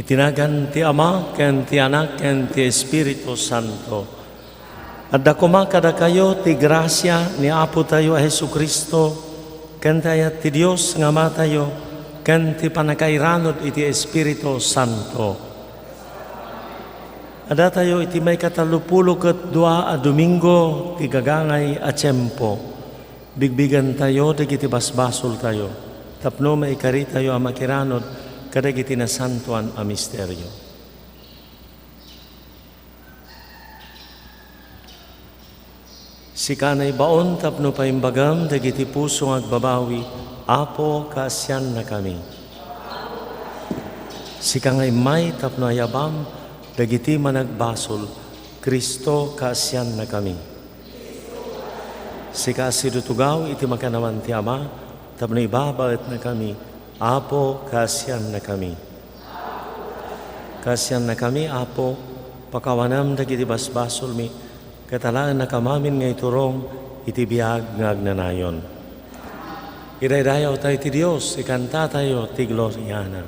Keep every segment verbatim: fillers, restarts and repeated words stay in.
Iti nagan ti Ama, ken ti Anak, ken ti Espiritu Santo. Adda koma kadakayo ti grasia ni Apotayo a Jesu-Cristo, ken ti ayat ti Dios nga Amatayo, ken ti pannakairanod iti Espiritu Santo. Addatayo iti maikatallopulo ket dua a Domingo ti gagangay a tiempo. Bigbigantayo dagiti basbasoltayo tapno maikaritayo a makiranod kadagiti nasantoan a misterio. Sika naibaon tapno paimbagam dagiti puso nga agbabawi, Apo, kaasiannakami. Sika nga immay tapno ayabam dagiti managbasol, Cristo, kaasiannakami. Sika a sidutugaw iti makannawan ti Ama tapno ibabaetnakami, Apo, kaasiannakami. Kaasiannakami, Apo, pakawanam dagiti basbasolmi, ket alaennakam amin nga iturong iti biag nga agnanayon. Idaydayawtayo ti Dios, ikantatayo ti gloriana.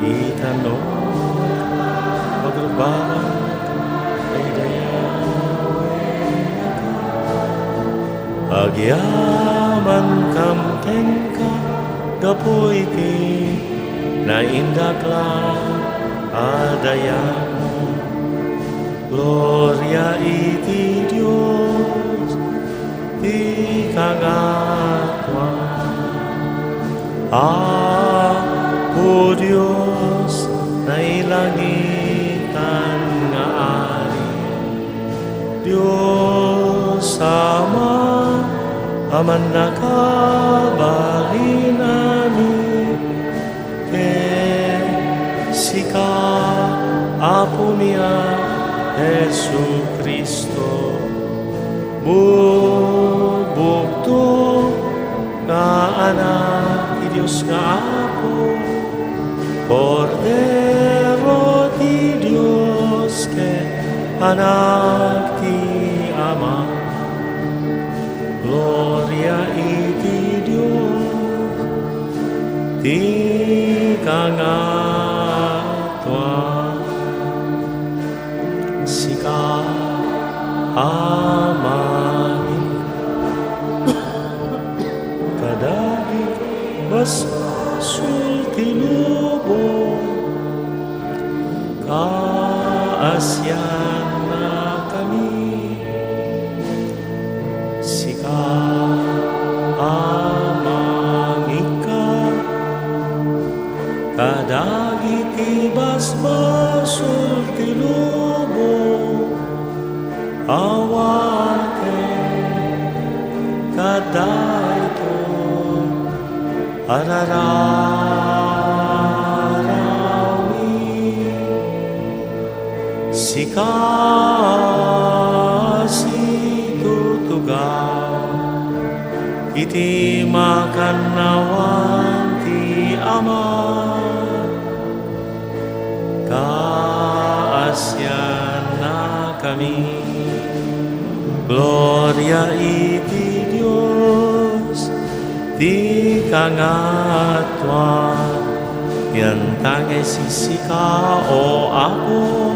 Itano, magrubara, ay dayaw, agyamankam kenka, gapu iti naindakla a dayag. Gloria iti Dios ti kangatoan. Apo Dios, nailangitan nga Ari, Dios Ama a mannakabalin amin, ken sika, Apomi a Jesu-Cristo, bugbugto nga Anak ti Dios nga Apo, Kordero ti Dios ken Anak ti Ama. Gloria iti Dios ti kangatoan. Sika a mangin kadagiti basbasol ti lubong, kaasiannakami. Sika a mangikkat kadagiti basbasol ti lubong, awaten kadaytoy a rararawmi. Sika a situtugaw iti makannawan ti Ama, kaasiannakami. Gloria iti Dios ti kangatoan. Pianta nga isiksika, O Apo,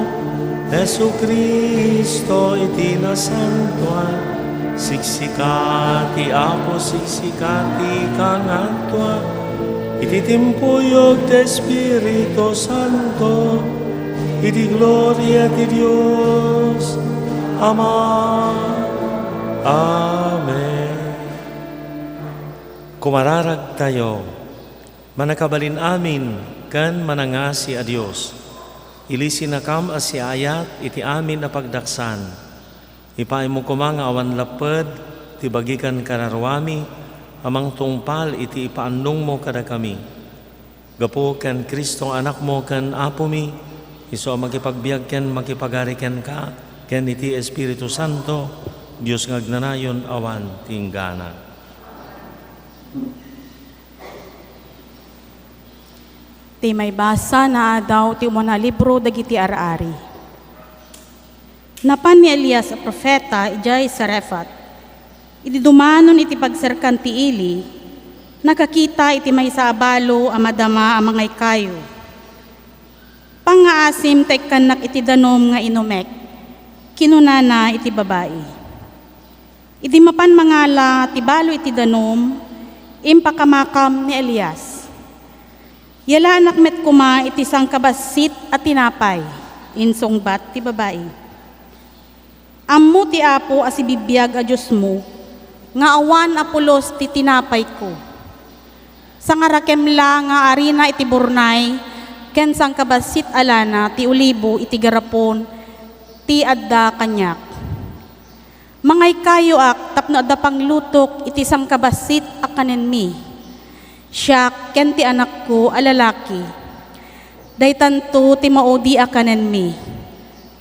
Jesu-Cristo, iti nasantoan. Siksika ti Apo, siksika ti kangatoan. Iti timpuyog ti Espiritu Santo, iti gloria ti Dios Ama. Amen. Kumararagtayo. Mannakabalin amin ken manangngasi a Dios, ilisinakam a siaayat iti amin a pagdaksan. Ipaaymo koma nga awan lapped ti bagi ken kararuami a mangtungpal iti ipaannongmo kadakami. Gapu ken Cristo nga Anakmo ken Apomi, Isu a makipagbiag ken makipagari kenka, ken iti Espiritu Santo, Dios nga agnanayon awan ti inggana. Ti maibasa naadaw ti umuna a libro dagiti ar-ari. Napan ni Elias a profeta idiay Zarefat. Idi dumanon iti pagserkan ti ili, nakakita iti maysa a balo a madama a mangaykayo. "Pangngaasim ta ikkannak iti danum nga inumek," kinunana iti babai. Idi mapan mangala ti balo iti danum, impakamakam ni Elias. "Yalanak met koma iti sangkabassit a tinapay," insungbat ti babai. "Ammo ti Apo a sibibiag a Diosmo nga awan a pulos ti tinapayko. Sangarakem la nga arina iti burnay ken sangkabassit a lana ti olibo iti garapon ti adda kaniak. Mangaykayoak tapno adda panglutok iti sangkabassit a kanenmi, siak ken ti anakko a lalaki. Daytanto ti maudi a kanenmi.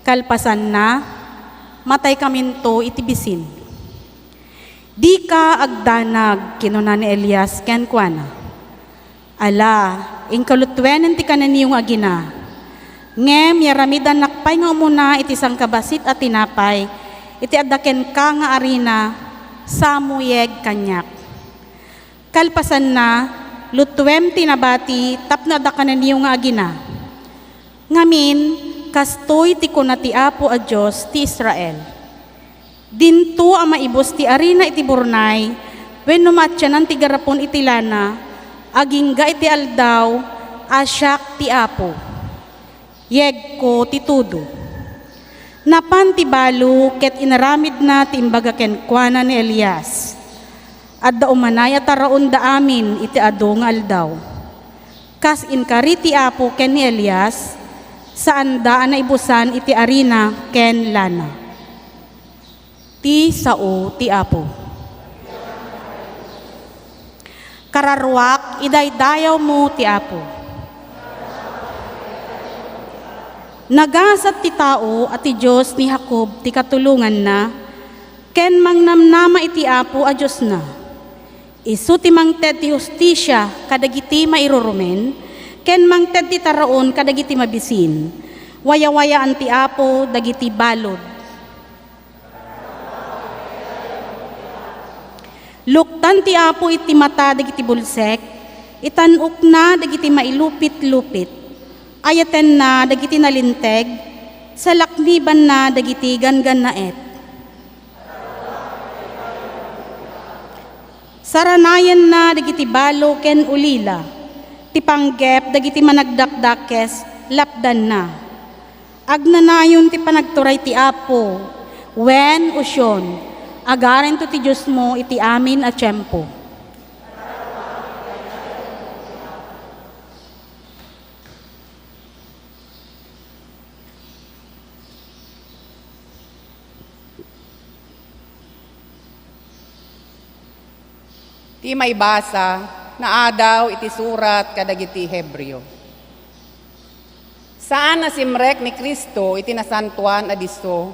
Kalpasanna, mataykaminto iti bisin." "Dika agdanag," kinuna ni Elias kenkuana. "Ala, inka lutuen ti kanenyo nga agina. Ngem yaramidannak pay nga umuna iti sangkabassit a tinapay iti adda kenka nga arina, samuyeg kaniak. Kalpasanna, lutuem ti nabati tapno adda kanenyo nga agina. Ngamin, kastoy ti kuna ti Apo a Dios ti Israel: Dinto a maibus ti arina iti burnay wenno maatianan ti garapon iti lana, agingga iti aldaw a siak ti Apo. Yegko ti tudo." Napan ti balo ket inaramidna ti imbaga kenkuana ni Elias. Adda umanay a taraonda amin iti adu nga aldaw. Kas inkari ti Apo ken ni Elias, saanda a naibusan iti arina ken lana. Ti sao ti Apo. Kararuak, idaydayawmo ti Apo. Nagasat ti tao a ti Dios ni Jacob ti katulonganna, ken mangnamnama iti Apo a Diosna. Isu ti mangted ti hustisia kadagiti mairurumen, ken mangted ti taraon kadagiti mabisin. Wayawayaan ti Apo dagiti balud. Luktan ti Apo iti mata dagiti bulsek, itan-okna dagiti mailupitlupit. Ayatenna dagiti nalinteg, salaknibanna dagiti ganggannaet. Saranayanna dagiti balo ken ulila, ti panggep dagiti managdakdakes, lapdanna. Agnanayon ti panagturay ti Apo, wen, O Sion, agarento ti Diosmo iti amin a tiempo. Ti maibasa naadaw iti surat kadagiti Hebreo. Saan a simrek ni Cristo iti nasantoan a disso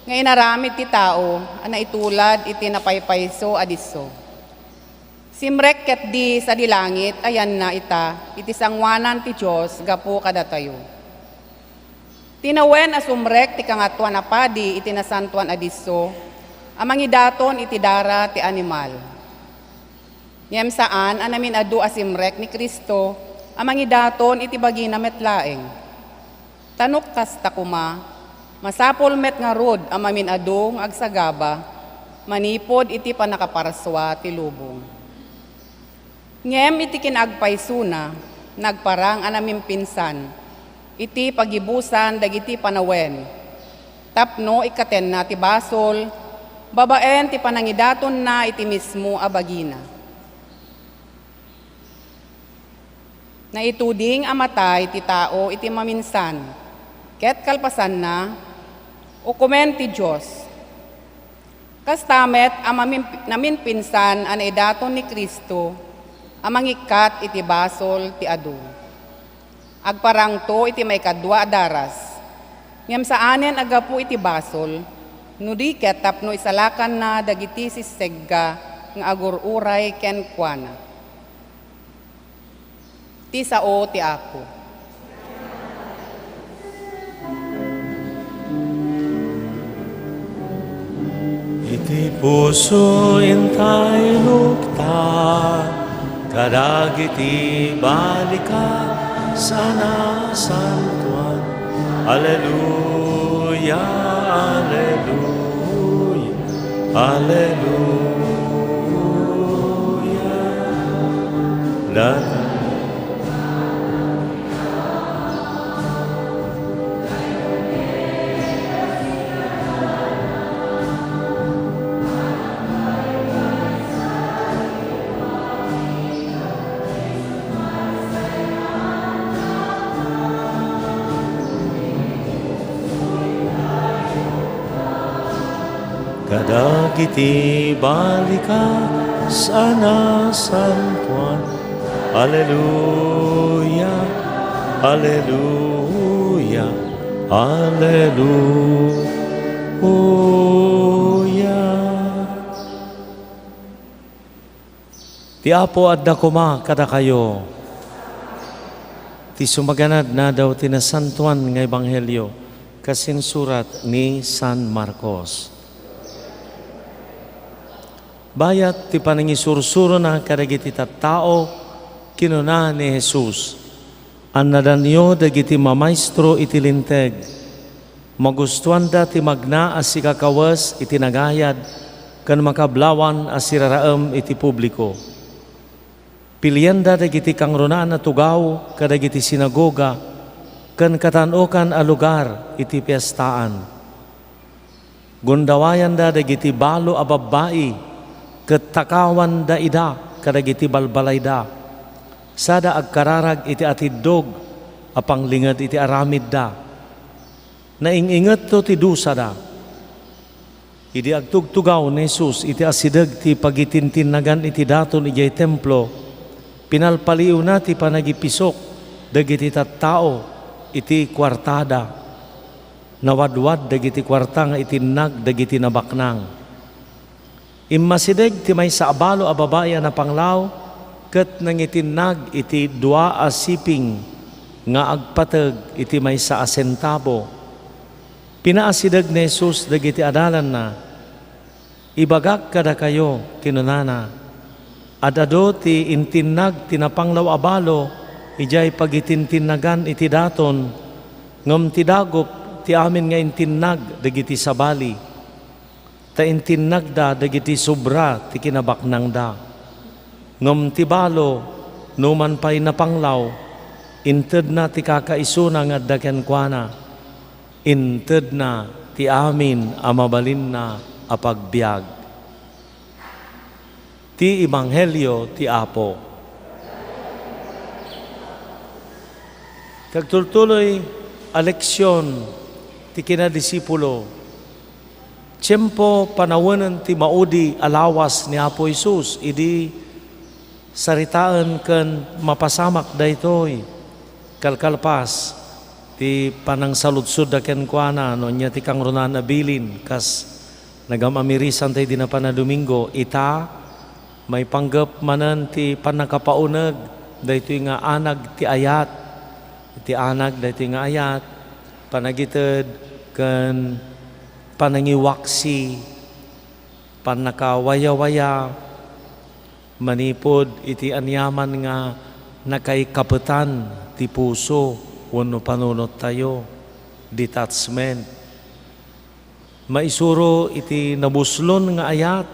nga inaramid ti tao a naitulad iti napaypayso a disso. Simrek ketdi sadi langit a yanna ita iti sangoanan ti Dios gapu kadatayo. Tinawen a sumrek ti Kangatoan a Padi iti Nasantoan a Disso a mangidaton iti dara ti animal. Ngem saan a namin-adu a simrek ni Cristo a mangidaton iti bagina met laeng. Ta no kasta koma, masapul met ngarud a mamin-adu nga agsagaba manipud iti pannakaparsua ti lubong. Ngem iti kinaagpaysona, nagparang a namimpinsan iti pagibusan dagiti panawen tapno ikkatenna ti basol babaen ti panangidatonna iti mismo a bagina. Naituding a matay ti tao iti maminsan, ket kalpasanna, ukomen ti Dios. Kasta met a mamim-, namimpinsan a naidaton ni Cristo a mangikkat iti basol ti adu. Agparangto iti maikadua a daras, ngem saanen a gapu iti basol, no di ket tapno isalakanna dagiti sisegga nga agur-uray kenkuana. Ti sao ti Apo. Iti puso intaylokta kadagiti balikas a nasantoan. Aleluya, aleluya, aleluya. Data kadagiti balikas a nasantoan. Aleluya, aleluya, aleluya. Ti Apo adda koma kadakayo. Ti sumaganad nadaw ti nasantoan nga ebanghelio kas insurat ni San Marcos. Bayat ti panangisursurona kadagiti tattao, kinuna ni Jesus, "Annadanyo dagiti mamaestro iti Linteg. Magustoanda ti magna a sikakawes iti nagayad ken makablawan a siraraem iti publiko. Pilianda dagiti kangrunaan a tugaw kadagiti sinagoga ken katan-okan a lugar iti piestaan. Gundawayanda dagiti balo a babbai ket takawanda ida kadagiti balbalayda, sada agkararag iti atiddog a panglinged iti aramidda. Naing-ingetto ti dusada." Idi agtugtugaw ni Jesus iti asideg ti pagitintinnagan iti daton idiay Templo, pinalpaliiwna ti panagipisok dagiti tattao iti kuartada. Nawadwad dagiti kuarta nga itinnag dagiti nabaknang. Immasideg ti maysa a balo a babai a napanglaw ket nangitinnag iti dua a siping nga agpateg iti maysa a sentabo. Pinaasideg ni Jesus dagiti adalanna. "Ibagak kadakayo," kinunana, "ad-adu ti intinnag ti napanglaw a balo idiay pagitintinnagan iti daton, ngem ti dagup ti amin nga intinnag dagiti sabali, ta intinnagda dagiti sobra ti kinabaknangda. Ngem ti balo, numan pay napanglaw, intedna ti kakaisuna nga adda kenkuana. Intedna ti amin a mabalinna a pagbiag." Ti Ebanghelio ti Apo. Ti agtultuloy a leksion ti kinadisipulo. Tiempo panawenen ti maudi a lawas ni Apo Jesus idi saritaen ken mapasamak daytoy. Kalkalpas ti panangsaludsodda kenkuana no ania ti kangrunaan a bilin, kas nagam-amirisanta idi napan a Domingo, ita, maipanggep manen ti pannakapauneg daytoy nga anag ti ayat, ti anag daytoy nga ayat, panagited ken panangiwaksi, pannakawayawaya, manipud iti aniaman nga nakaikapetan ti puso wenno panunottayo, detachment. Maisuro iti nabuslon nga ayat,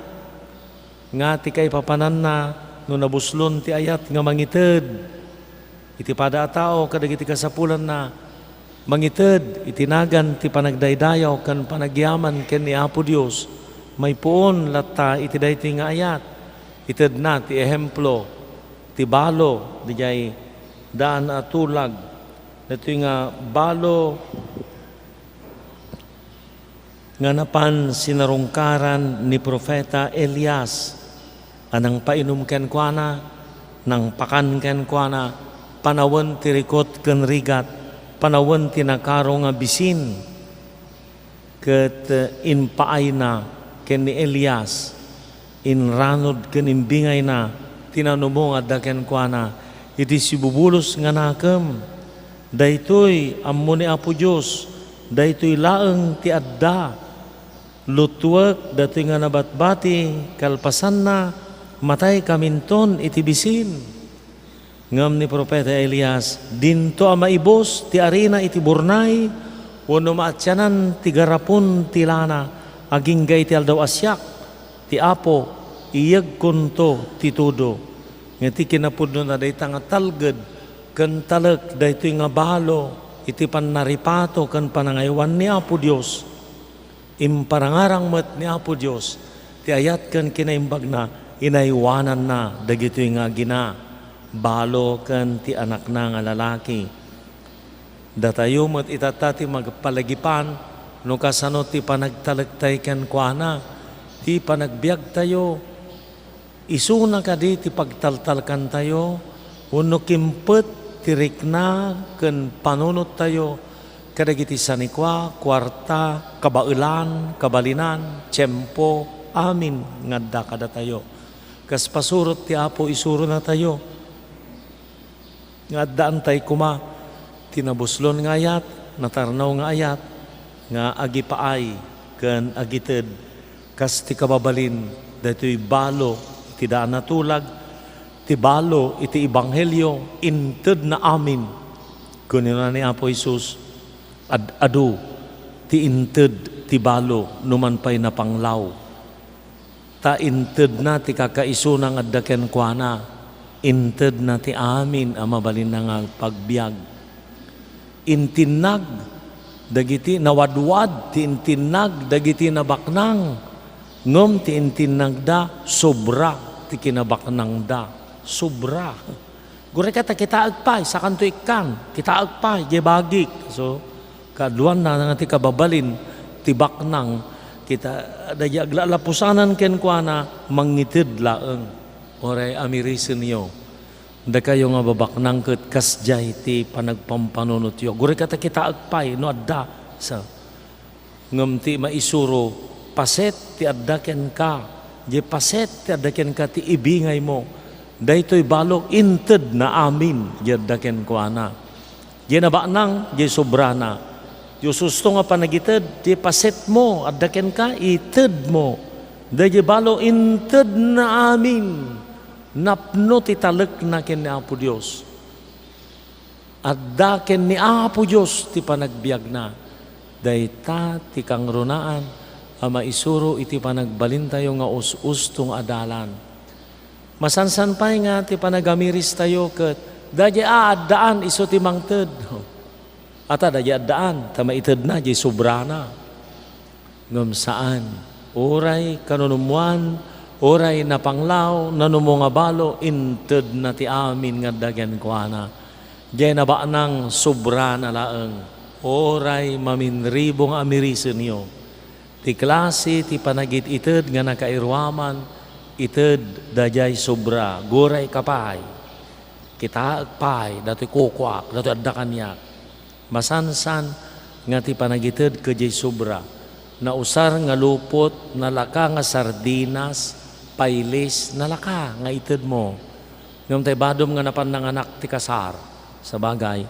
nga ti kaipapananna no nabuslon ti ayat nga mangited iti pada a tao kadagiti kasapulanna, mangited iti nagan ti panagdaydayaw ken panagyaman ken ni Apo Dios, maipuon latta iti daytoy nga ayat. Itedna ti ehemplo ti balo, diay daan a tulag, daytoy nga balo nga napan sinarungkaran ni Profeta Elias a nangpainum kenkuana, nangpakan kenkuana, panawen ti rikut ken rigat, panawen ti nakaro nga bisin, ket, eh, impaayna ken ni Elias, inranud ken imbingayna ti nanumo nga adda kenkuana iti sibubulos nga nakem. Daytoy ammo ni Apo Dios, daytoy laeng ti adda. Lutuek datoy nga nabatbati, kalpasanna, mataykaminton iti bisin. Ngem ni Profeta Elias, dinto a maibus ti arina iti burnay, wenno maatianan ti garapon ti lana, agingga iti aldaw a siak, ti Apo, iyegkonto ti tudo. Nga ti kinapudnona dayta nga talged ken talek daytoy nga balo iti pannaripato ken panangaywan ni Apo Dios. Imparangarang met ni Apo Dios ti ayat ken kinaimbagna, inaywananna dagitoy nga agina, balo ken ti anakna nga lalaki. Datayo met itatta ti magpalagipan no kasano ti panagtalektay kenkuana, ti panagbiagtayo. Isuna kadi ti pagtaltalkantayo wenno kimpet ti rikna ken panunottayo kadagiti sanikua, kuarta, kabaelan, kabalinan, tiempo, amin nga adda kadatayo? Kas pasurot ti Apo, isuronatayo. Nga addaantay koma ti nabuslon nga ayat, natarnaw nga ayat, nga agipaay ken agited kas ti kababalin daytoy balo iti daan a tulag, ti balo iti ebanghelio, intedna amin. Kunana ni Apo Jesus, "Ad-adu ti inted ti balo numan pay napanglaw." Ta intedna ti kakaisuna nga adda kenkuana, intedna ti amin a mabalinna nga agpagbiag. Intinnag dagiti nawadwad ti intinnag dagiti nabaknang, ngem ti intinnagda sobra ti kinabaknangda. Sobra. Gurayka ta kitaek pay, sakanto ikkan, kitaek pay, diay bagik. So, kaaduanna nga ti kababalin, ti baknang, kita, daydi aglalapusanan kenkuana, mangited laeng. Uray amirisenyo, dakayo nga babaknang ket kasdiay ti panagpampanunotyo. Gurayka ta kitaek pay, no adda, sa, Ngem ti maisuro, paset ti adda kenka. Diay paset ti adda kenka ti ibingaymo. Daytoy balo, intedna amin diay adda kenkuana. Diay nabaknang, diay sobrana. Diay usto nga panagited, diay pasetmo, adda kenka, itedmo. Daydiay balo, intedna amin. Napno ti talekna ken ni Apo Dios. Adda ken ni Apo Dios ti panagbiagna. Dayta ti kangrunaan a maisuro iti panagbalintayo nga us-usto nga adalan. Masansan pay nga ti panagamiristayo ket daydiay a addaan isu ti mangted. Ata daydiay addaan, ta maitedna diay sobrana. Ngem saan. Uray kanunummoan, uray napanglaw, nanumo nga balo, intedna ti amin nga adda kenkuana. Diay nabaknang sobrana laeng. Uray maminribo nga amirisenyo. Ti klase ti panagit-ited nga nakairuaman, ited daydiay sobra. Gurayka pay. Kitaek pay, datoy kukuak, datoy adda kaniak. Masansan nga ti panagited ket diay sobra. Nausar nga lupot, nalaka nga sardinas, pailis, nalaka nga itedmo. Ngem tay badom nga napan nanganak ti kasar. Sabagay,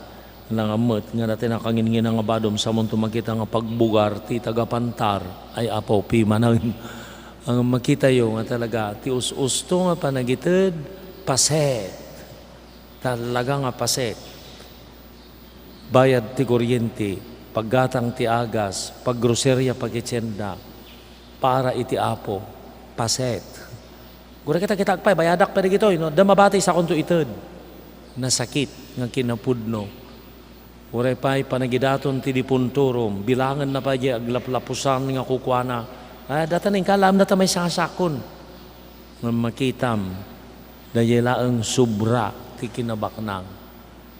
nangammet nga dati nakanginngina nga badom, samonto makita nga pagbugar ti taga-Pantar, ay apo, pimanen. Ang makitayo nga talaga, ti us-usto nga panagited, paset. Talaga nga paset. Bayad ti kuryente, paggatang ti agas, paggroseria, pagitienda, para iti Apo, paset. Gurayka ta kitaek pay, bayadak pay dagitoy, no? Adda mabati sakonto ited. Nasakit nga kinapudno. Uray pay panagidaton ti difuntorum, bilangenna pay diay aglaplapusan nga kukuana, "Ay, data ningka, laem data maysa nga sakon." Ngem makitam, daydiay laeng sobra ti kinabaknang.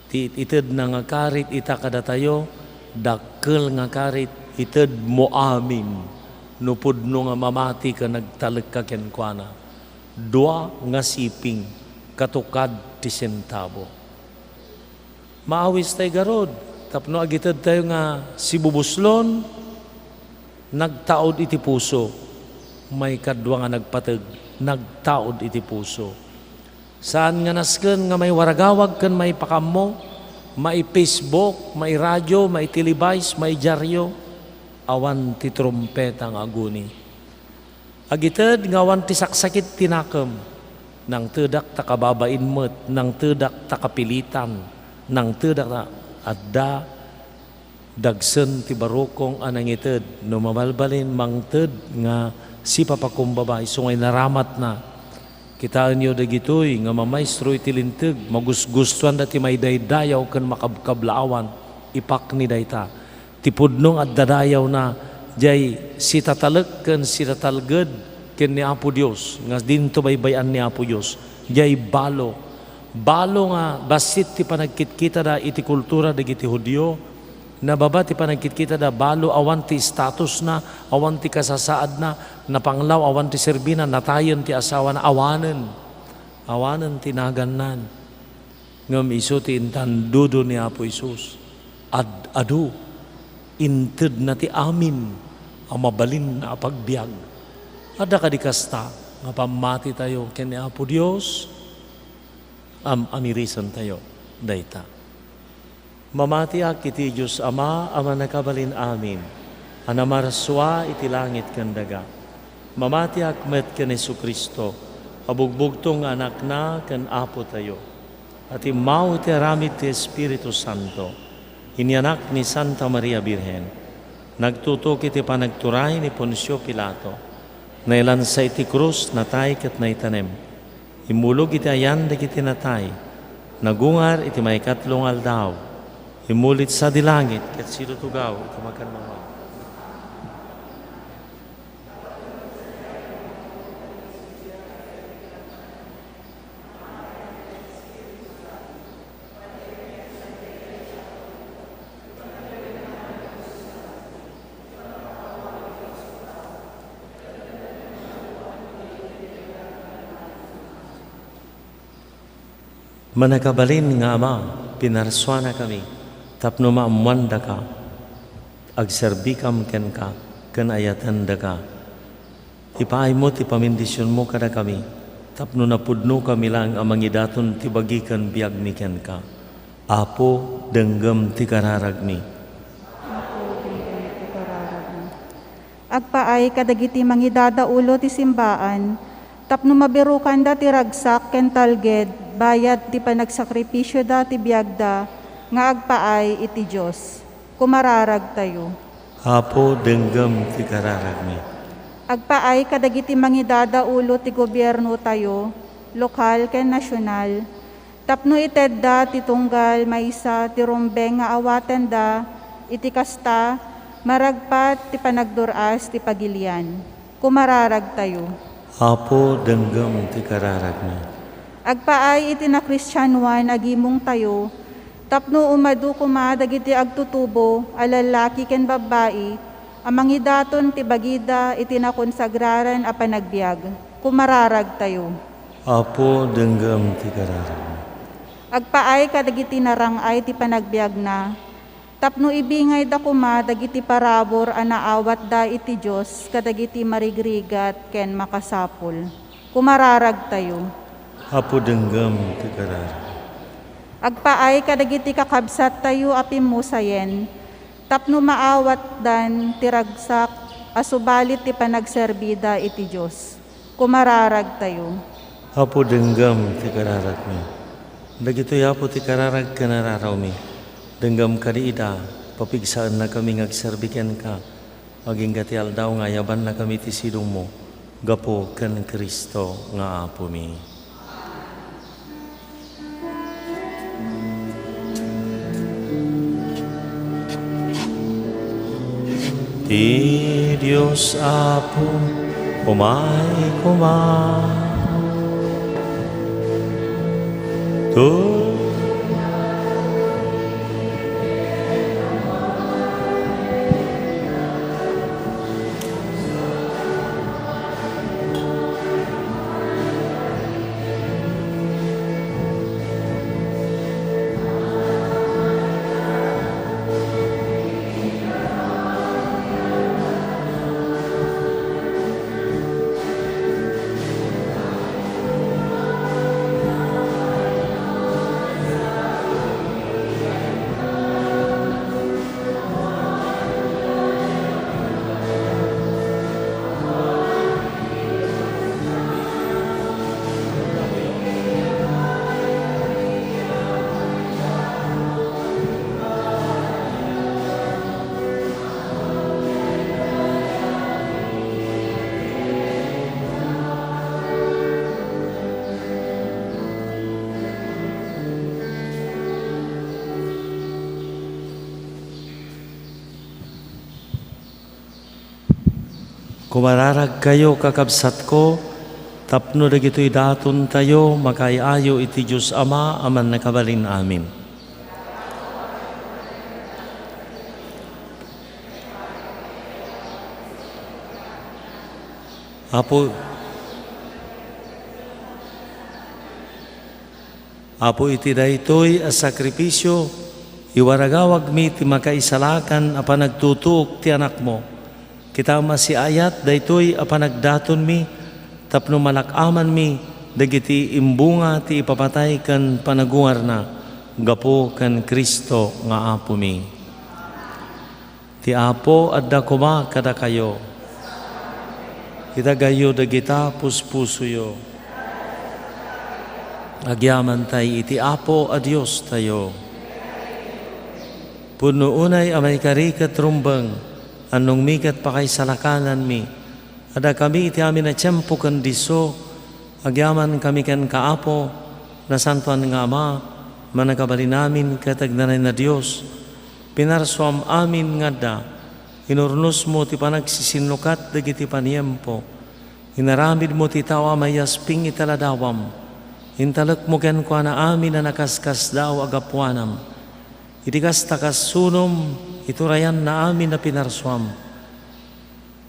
Ti it-itedna nga karit ita kadatayo, dakkel nga karit, itedmo amin no pudno nga mamati ken agtalekka kenkuana. Dua nga siping katukad ti sentabo. Maawis tay garud tapno agitedtayo nga sibubuslon, nagtaud iti puso. Maikadua nga nagpateg, nagtaud iti puso. Saan nga nasken nga maiwaragawag ken maipakammo, mai-Facebook, mai-radio, mai-televised, mai-diario, awan ti trumpeta nga aguni. Agited nga awan ti saksakit ti nakem, nangtedak ta kababain met, nangtedak ta kapilitan, nangtedak ta adda dagsen ti barukong a nangited no mabalbalin mangted nga sipapakumbaba isu nga inaramatna. Kitaenyo dagitoy nga mamaestro iti Linteg, magusgustoanda ti maidaydayaw ken makabkablaawan. Ipakni dayta. Ti pudno nga adda dayawna, diay sitatalek ken sitatalged ken ni Apo Dios, nga dinto baybay-an ni Apo Dios, diay balo. Balo nga bassit ti panagkitkitada iti kultura dagiti Judio, nababa ti panagkitkitada, balo awan ti statusna, awan ti kasasaadna, napanglaw awan ti serbina, natayen ti asawana, awanen, awanen ti nagannan. Ngem isu ti intandudo ni Apo Jesus. Ad-adu, intedna ti amin a mabalin a pagbiag. Adda kadi kasta nga pammatitayo ken ni Apo Dios? Am-amirisentayo dayta. Mamatiak iti Dios Ama a Mannakabalin-amin, a namarsua iti langit ken daga. Mamatiak met ken Jesu-Cristo, a bugbugtong nga Anakna ken Apotayo, a timmaw iti aramid ti Espiritu Santo, inyanak ni Santa Maria Birhen, nagtutok iti panagturay ni Poncio Pilato, nailansa iti krus, natay ket naitanem. Immulog iti ayan dagiti natay, nagungar iti maikatlo nga aldaw, immulit sadi langit ket sidutugaw iti makannawan. Mannakabalin nga Ama, pinarsuanakami tapno maammoandaka, agserbikam kenka, ken ayatendaka. Ipaaymo ti pamindisionmo kadakami tapno napudnokami laeng a mangidaton ti bagi ken biagmi kenka. Apo, denggem ti kararagmi. Apo, denggem ti kararagmi. Agpaay kadagiti mangidadaulo ti simbaan tapno mabirukanda ti ragsak ken talged bayat ti panagsakripisioda ti biagda nga agpaay iti Dios. Kumararagtayo. Apo, denggem ti kararagmi. Agpaay kadagiti mangidadaulo ti gobiernotayo, lokal ken nasional, tapno itedda ti tunggal maysa ti rumbeng nga awatenda, iti kasta, maragpat ti panagdur-as ti pagilian. Kumararagtayo. Apo, denggem ti kararagmi. Agpaay iti nakristianoan a gimongtayo, tapno umadu koma dagiti agtutubo a lallaki ken babbai a mangidaton ti bagida iti nakonsagraran a panagbiag. Kumararagtayo. Apo, denggem ti kararagmi. Agpaay kadagiti narang-ay ti panagbiagna, tapno ibingayda koma dagiti parabur a naawatda iti Dios kadagiti marigrigat ken makasapul. Kumararagtayo. Apo, denggem ti kararag. Agpaay kadagiti kakabsattayo a pimmusayen, tapno maawatdan ti ragsak a subalit ti panagserbida iti Dios. Kumararagtayo. Apo, denggem ti kararagmi. Dagitoy, Apo, ti kararag ken ararawmi. Denggem kadi ida, papigsaennakami nga agserbi kenka. Agingga ti aldaw nga ayabannakami ti sidongmo, gapu ken Cristo nga Apomi. Ti Dios Apo, umay koma. Tu- Umararagkayo, kakabsatko, tapno dagitoy datontayo makaay-ayo iti Dios Ama a Mannakabalin-amin. Apo, Apo, iti daytoy a sakrifisio, iwaragawagmi ti makaisalakan a panagtutuok ti Anakmo. Kitam a siaayat daytoy a panagdatonmi tapno malak-amanmi dagiti imbunga ti ipapatay ken panagungarna gapu ken Cristo nga Apomi. Ti Apo adda koma kadakayo. Itagayyo dagita puspusoyo. Agyamantay iti Apo a Diostayo. Pudno unay a maikari ket rumbeng, annongmi ket pakaisalakananmi. Adda kami iti amin a tiempo ken disso, agyamankami kenka, Apo, Nasantoan nga Ama, Mannakabalin-amin ket agnanayon a Dios, pinarsuam amin nga adda, inurnosmo ti panagsisinukat dagiti paniempo, inaramidmo ti tao a maiyasping iti ladawam, intalekmo kenkuana amin a nakaskasdaaw a gapuanam. Iti kasta, kas sunom, iturayanna amin a pinarsuam.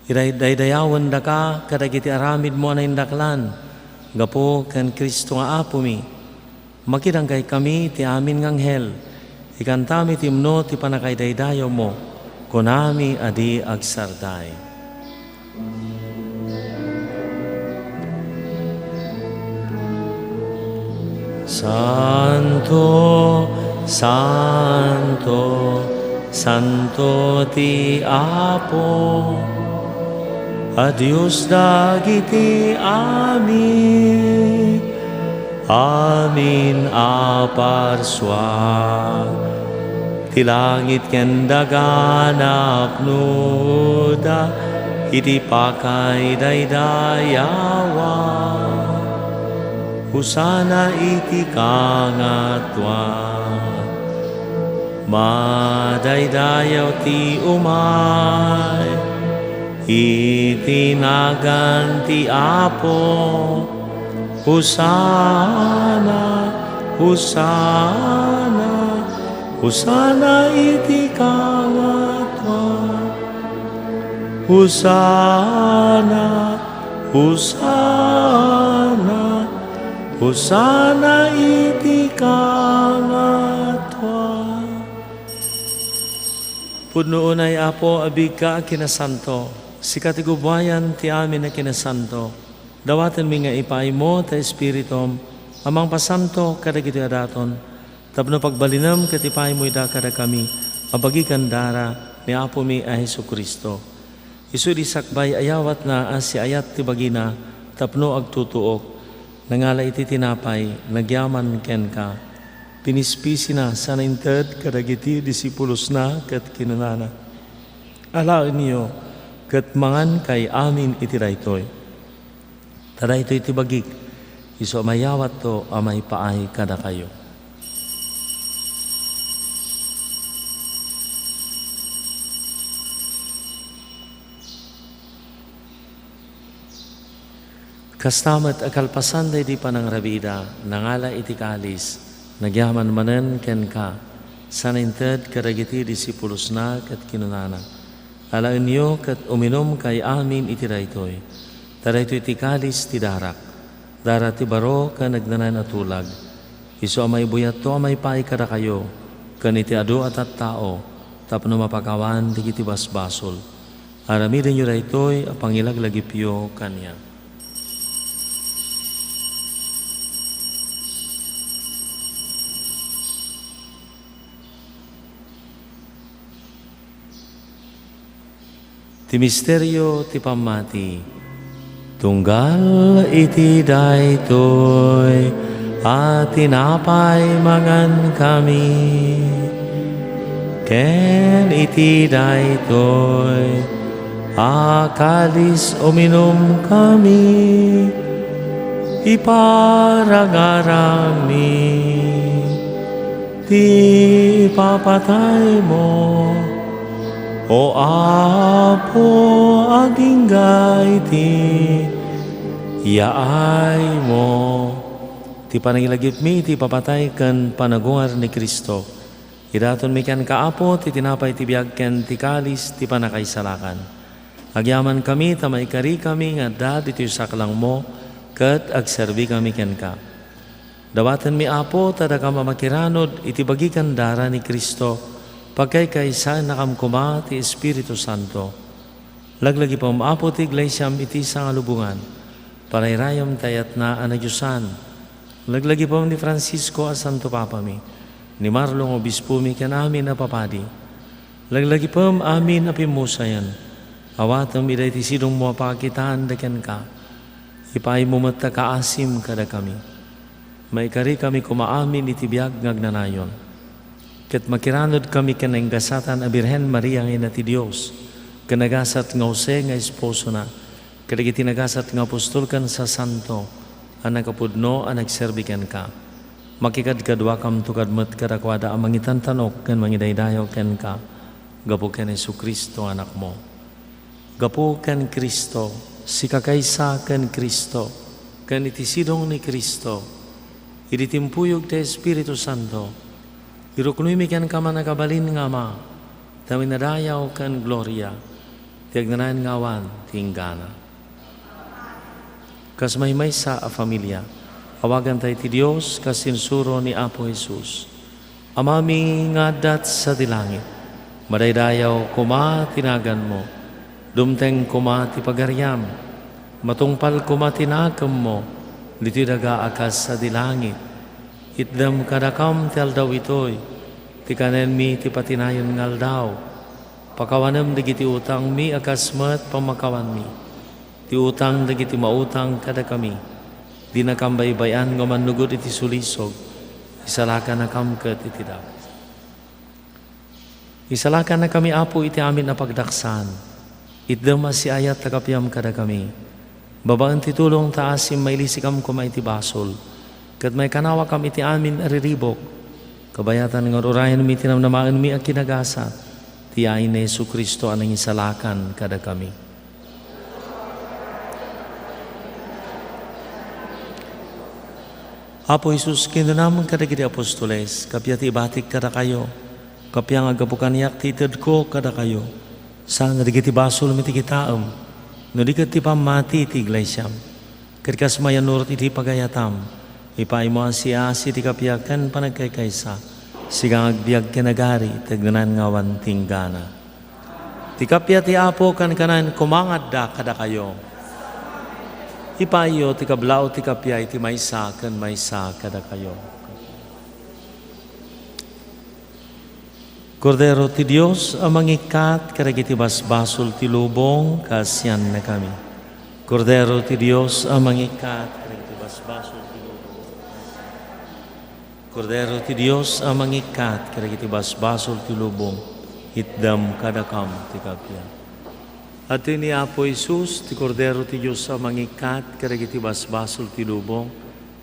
Iray-, daydayawendaka kadagiti aramidmo a naindaklan gapu ken Cristo nga Apomi. Makidankaykami ti amin nga anghel. Ikantami ti imno ti pannakaidaydayawmo. Kunami a di agsardai. Santo, santo, santo ti Apo a Dios dagiti amin, amin a parsua. Ti langit ken daga napnoda iti pakaidaydayawa. Hosana iti kangatoan. Madaydayaw ti umay iti nagan ti Apo. Hosana, Hosana, Hosana iti kangatoan. Hosana, Hosana, Hosana iti kangatoan. Pudno unay, Apo, a biigka a kinasanto. Sika ti gubuayan ti amin a kinasanto. Dawatenmi nga ipaaymo ti Espiritum a mangpasanto kadagitoy a daton, tapno pagbalinem ket ipaaymo ida kadakami a bagi ken dara ni Apomi a Jesu-Cristo. Isu idi sakbay a yawatna a siaayat ti bagina tapno agtutuok, nangala iti tinapay, nagyaman kenka. Pinispisina sana inted kadagiti disipulosna ket kinunana, "Alaenyo ket mangankay amin iti daytoy. Ta daytoy ti bagik, isu a mayawatto a maipaay kadakayo." Kasta met a kalpasan daydi panangarabiida, nangala iti kalis, nagyaman manen kenka, sana inted kadagiti disipulosna ket kinunana, "Alaenyo ket uminumkay amin iti daytoy. Ta daytoy ti kalis ti darak, dara ti baro ken agnanayon a tulag. Isu a maibuyatto a maipaay kadakayo ken iti adu a tattao tapno mapakawan dagiti basbasol. Aramidenyo daytoy a pangilaglagipyo kaniak." Ti misterio ti pammati. Tunggal iti daytoy a tinapay mangankami, ken iti daytoy a kalis uminumkami, iparangarangmi ti ipapataymo O Apo, agingga iti yaaymo. Ti panangilagipmi iti ipapatay ken panagungar ni Cristo. Idatonmi kenka, Apo, ti tinapay ti biag ken ti kalis ti pannakaisalakan. Agyamankami ta maikarikami nga adda ditoy saklangmo ket agserbikami kenka. Dawatenmi, Apo, ta dakam a makiranod iti bagi ken dara ni Cristo, pagkaykaysaennakam koma ti Espiritu Santo. Laglagipem, Apo, ti iglesiam iti sangalubongan. Parayrayem ti ayatna a nadiosan. Laglagipem ni Francisco a Santo Papami, ni Marlo nga Obispomi ken amin a papadi. Laglagipem amin a pimmusayen. Awatem ida iti sidongmo a pakakitaan da kenka. Ipaaymo met ta kaasim kadakami. Maikarikami koma amin iti biag nga agnanayon. Ket makiranudkami ken nainggasatan a Birhen Maria nga Ina ti Dios, ken nagasat nga Jose nga esposona, kadagiti nagasat nga apostol ken sasanto a nakapudno a nagserbi kenka. Makikadkaduakamto kad met kadakuada a mangitantanok ken mangidaydayaw kenka gapu ken Jesu-Cristo, Anakmo. Gapu ken Cristo, sikakaysa ken Cristo, ken iti sidong ni Cristo, idi timpuyog ti Espiritu Santo, iruknoymi kenka, mannakabalin nga Ama, ta winadayaw ken gloria ti agnanayon nga awan ti inggana. Kas maymaysa a familia, awaganta iti Dios kas insuro ni Apo Jesus. Amami nga adda sadi langit, madaydayaw koma ti naganmo. Dumteng koma ti pagariam. Matungpal koma ti nakemmo ditoy daga a kas sadi langit. Itdem kadakam ti aldaw itoy ti kanenmi ti patinayon nga aldaw. Pakawanem dagiti utangmi a kas met pammakawanmi ti utang dagiti mautang kadakami. Dinakam baybay-an nga mannugod iti sulisog. Isalakannakam ket iti dakes. Isalakannakami, Apo, iti amin a pagdaksaan. Itdem a siayat ta kapiam kadakami. Babaen ti tulong ta asim, mailisikam koma iti basol, ket maikanawakam iti amin a riribuk. Kabayatan nga ur-urayenmi ti namnamaenmi a kinagasat, ti yaay ni Jesu-Cristo a nangisalakan kadakami. Apo Jesus, kinunam kadagiti apostoles, kappia ti ibatik kadakayo, kappia nga aggapu kaniak ti itedko kadakayo, saan a dagiti basolmi ti kitaem, no di ket ti pammati ti iglesiam. Ket kas mayannurot iti pagayatam, ipaaymo a siasi ti kappia ken panagkaykaysa, sika nga agbiag ken agari ti agnanayon nga awan ti inggana. Ti kappia ti Apo kankanayon koma nga adda kadakayo. Ipaayyo ti kablaaw ti kappia iti maysa ken maysa kadakayo. Kordero ti Dios a mangikkat kadagiti basbasol ti lubong, kaasiannakami. Kordero ti Dios a mangikkat kadagiti basbasol ti lubong. Kordero ti Dios a mangikkat kadagiti basbasol ti lubong, itdem kadakam ti kappia. Adtoy ni Apo Jesus, ti Kordero ti Dios a mangikkat kadagiti basbasol ti lubong,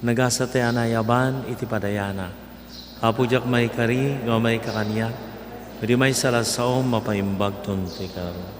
nagasat a naiyaban iti padayana. Apo, diak maikari nga maika kaniak, no di maysa la a saom, mapaimbagton ti karo.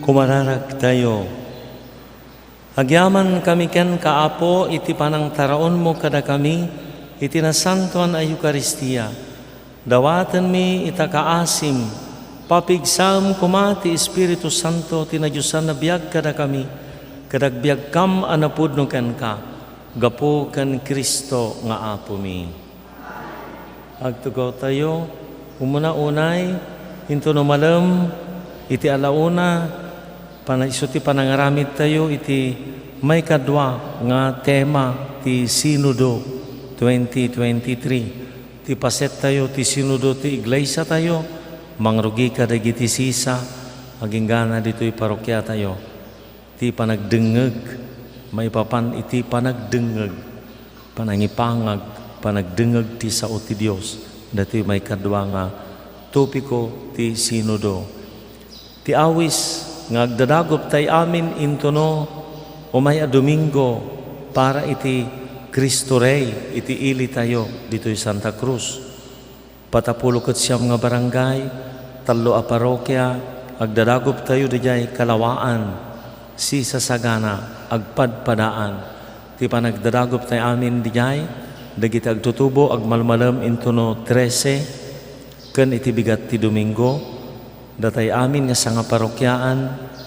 Kumararagtayo. Agyamankami kenka, Apo, iti panangtaraonmo kadakami iti nasantoan a Eukaristia. Dawatenmi ita kaasim, papigsaem koma ti Espiritu Santo ti nadiosan a biag kadakami, ket agbiagkam a napudno kenka, gapu ken Cristo nga Apomi. Agtugawtayo, umuna unay, intono malem, iti alauna, pana-, isu ti panangaramidtayo iti maikadua nga tema ti Sinodo twenty twenty-three. Ti pasettayo ti Sinodo ti Iglesiatayo, mangrugi kadagiti sisa, agingga ditoy parokiatayo. Ti panagdengngeg, maipapan iti panagdengngeg, panangipangag, panagdengngeg ti sao ti Dios, datoy maikadua nga topiko ti Sinodo. Ti awis nga agdadagop tay amin intono umay a Domingo para iti Cristo Rey iti ilitayo ditoy Santa Cruz. Patapulo ket siam nga barangay, tallo a parokia, agdadagoptayo idiay kalawaan, sisasagana, agpadpadaan. Ti panagdadagoptay amin idiay, dagiti agtutubo agmalmalem intono trese, ken iti bigat ti Domingo, datay amin nga sangaparokiaan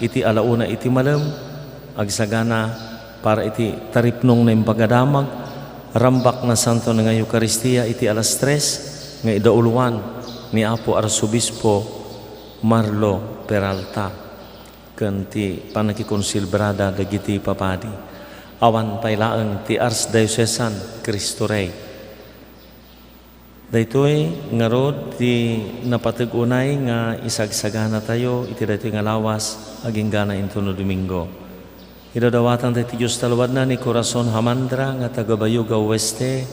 iti alauna iti malem, agsagana para iti taripnong nga impagadamag, rambak nga Santo nga Eukaristia iti alas tres nga idauloan ni Apo Arsobispo Marlo Peralta ken ti pannakikonsilbrada dagiti papadi. Awan pay laeng ti Archdiocesan Cristo Rey. Daytoy ngarud ti napateg unay nga isagsaganatayo iti daytoy nga lawas agingga intono Domingo. Idawdawatan ti Dios ta luadna ni Corazon Hamandra nga taga Bayuga Oeste,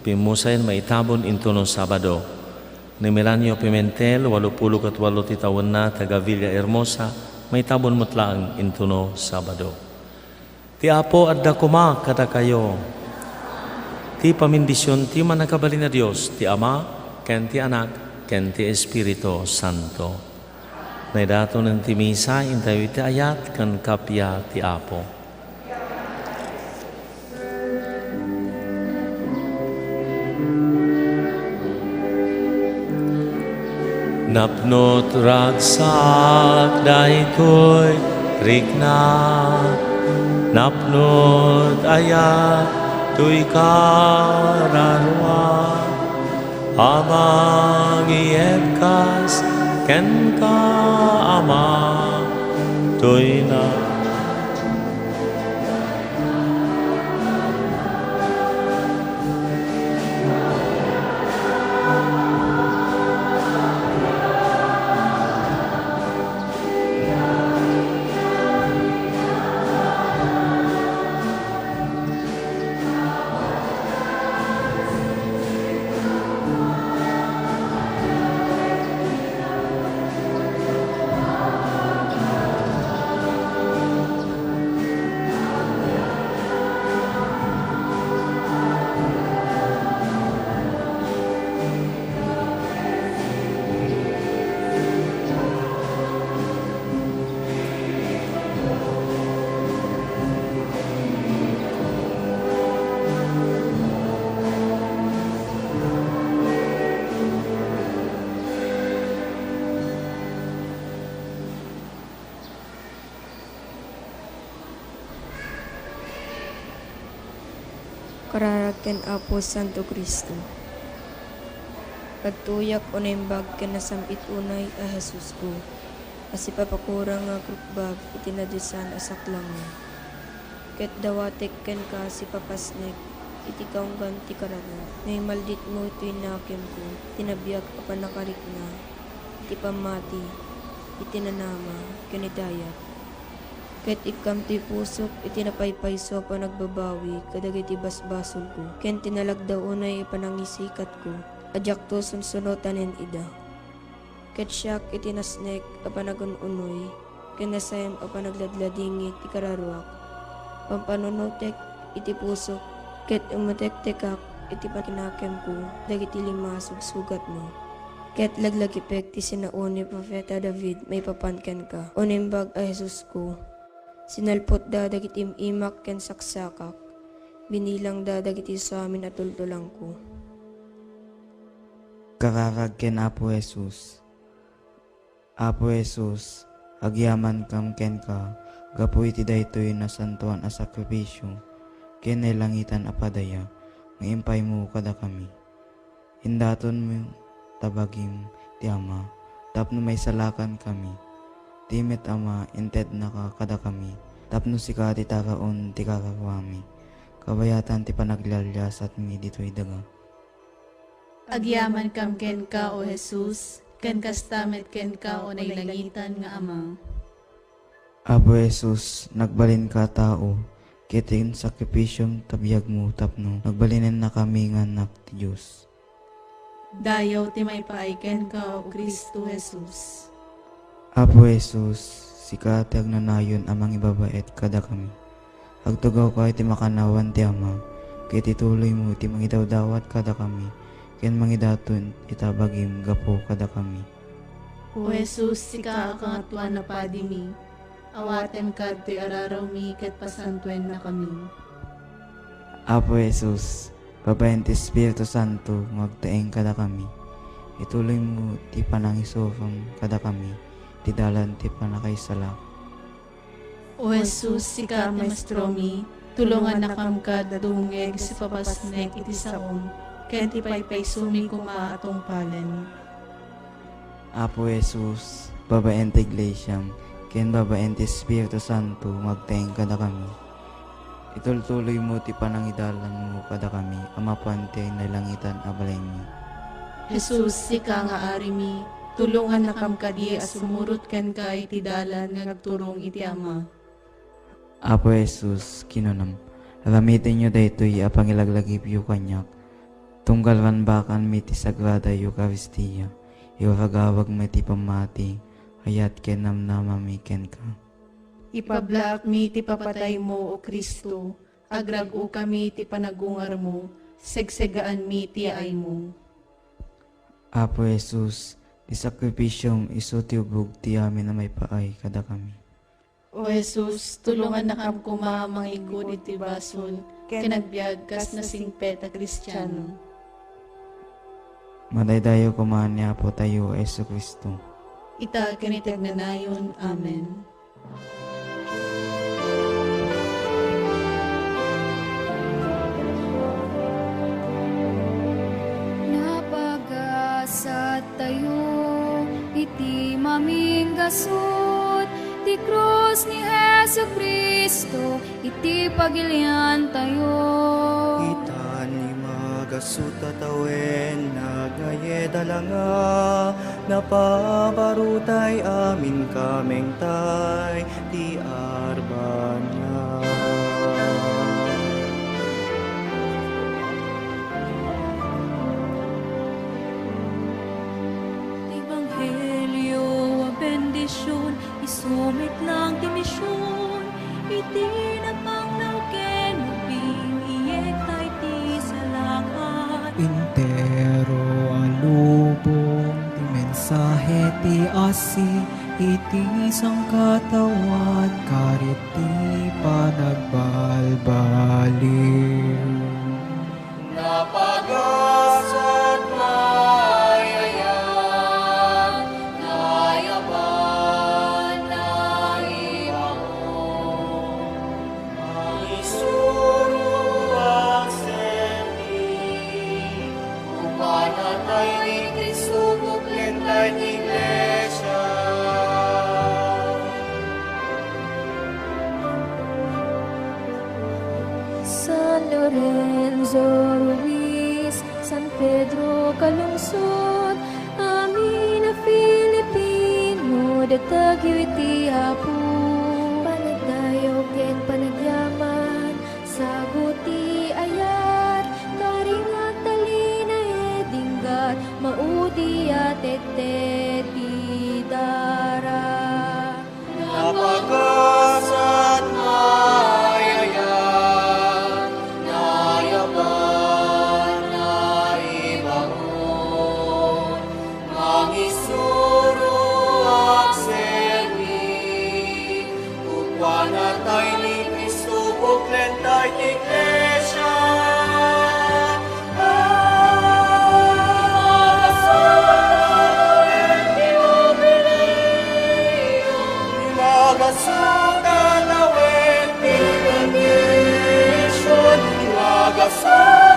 pimmusayen maitabon intono Sabado. Ni Melanio Pimentel, walupulo ket walo ti tawenna, taga Villahermosa, maitabon met laeng intono Sabado. Ti Apo adda koma kadakayo. Ti pamindision ti Mannakabalin a Dios, ti Ama, ken ti Anak, ken ti Espiritu Santo. Naidatonen ti misa, intayo iti ayat ken kappia ti Apo. Napno't ragsak daytoy rikna, napno't ayat toy kararua, a mangiekkas kenka, Ama, Daytoy na. Kararag ken Apo Santo Cristo. Agtuyak o naimbag ken nasam-it unay a Jesusko, a sipapakurang nga agrukbab iti nadiosan a saklangan. Ket dawatek kenka sipapasnek iti kaunggan ti kararag. Naimalditmo toy nakemko ti nabiag a pannakarikna, iti pammati, iti nanama, ken idayat. Ket ikkam ti pusok iti napaypayso a panagbabawi kadagiti basbasolko, ken tinalagda unay a panangisikatko a diakto sunsunotanen ida. Ket siak iti nasnek a panagun-unoy ken nasayam a panagladladingit ti kararuak, pampanunotek iti pusok, ket umutektekak iti pakinakemko dagiti lima a sugsugatmo. Ket laglagipek ti sinao ni Profeta David maipapan kenka, O Naimbag a Jesusko. Sinalpotda dagiti im-imak ken saksakak, binilangda dagiti samin a tultulangko. Kararag ken Apo Jesus. Apo Jesus, agyamankam kenka gapu iti daytoy nasantoan a sakrifisio ken nailangitan a padaya nga impaymo kadakami. Indatonmo ta bagim ti Ama tapno maisalakankami. Ti met, Ama, intednaka kadakami tapno sika ti taraon ti kararuami, kabayatan ti panaglialiasatmi ditoy daga. Agyamankam kenka, O Jesus, ken kasta met kenka, O nailangitan nga Ama. Apo Jesus, nagbalinka a tao, ket insakripisom ta biagmo tapno nagbalinennakami nga annak ti Dios. Dayaw ti maipaay kenka, O Cristo Jesus. Apo Jesus, sika ti agnanayon a mangibabaet kadakami. Agtugawka iti makannawan ti Ama, ket ituloymo ti mangidawdawat kadakami, ken mangidaton ita bagim gapu kadakami. O Jesus, sika a Kangatoan a Padimi, awatenka ditoy ararawmi ket pasantuennakami. Apo Jesus, babaen ti Espiritu Santo nga agtaeng kadakami, ituloymo ti panangisurom kadakami ti dalan ti pannakaisalak. O Jesus, sika a Maestromi, tulongannakam kad dumngeg sipapasnek iti saom, ken ti paypaysomi koma a tungpalen. Apo Jesus, babaen ti Iglesiam, ken babaen ti Espiritu Santo, nga agtaeng kadakami. Itultuloymo ti panangidalanmo kadakami a mapan ti nailangitan a balaymi. Jesus, sika nga Arimi, tulongannakam kadi a sumurot kenka iti dalan nga agturong iti Ama. Apo Jesus, kinunam, aramidenyo daytoy a pangilaglagipyo kaniak, tunggal rambakanmi ti Sagrada Eukaristia, iragawagmi ti pammati, ayat ken namnamami kenka. Ipablaakmi ti papataymo, O Cristo, agrag-okami ti panagungarmo, segsegaanmi ti yaaymo. Apo Jesus, ti sakrifisiom isu ti ubog ti amin a maipaay kadakami. O Jesus, tulongannakam koma a mangikkud iti basol ken agbiag kas nasingpet a Kristiano. Madaydayaw koma ni Apotayo a Jesu-Cristo. Ita ken iti agnanayon. Amen. Napagasattayo iti maminggasut ti krus ni Jesu-Cristo iti pagiliantayo. Itan, imagasut a tawen, nagngayed a langa, napabarutay amin kamengtay ti arbana. Ebanghelio a bendision, isu met lang ti mision, iti napanglaw ken ubing, iyegta iti salakay. Entero a lubong ti mensahe ti asi, iti sangkataoan, karit ti panagbalbaliw. Napagasat, nayayan, nayaban, naibangon. Mangisuro, agserbi, upana tayo ni Cristo, puklen tayo ti Iglesia. San Lorenzo Ruiz, San Pedro Calungsod, amin a Filipino, datagyo iti Apo. Panagdayaw ken panagyaman, sagut ti ayat, karing agtalinaed, inggat, maudi a tedted ti dara. Napagasat, nayayan, nayaban, naibangon. Mangisuro, agserbi, upana tayo ni Cristo, puklen tayo ti Iglesia. Imagasat a tawen ti bendision, imagasat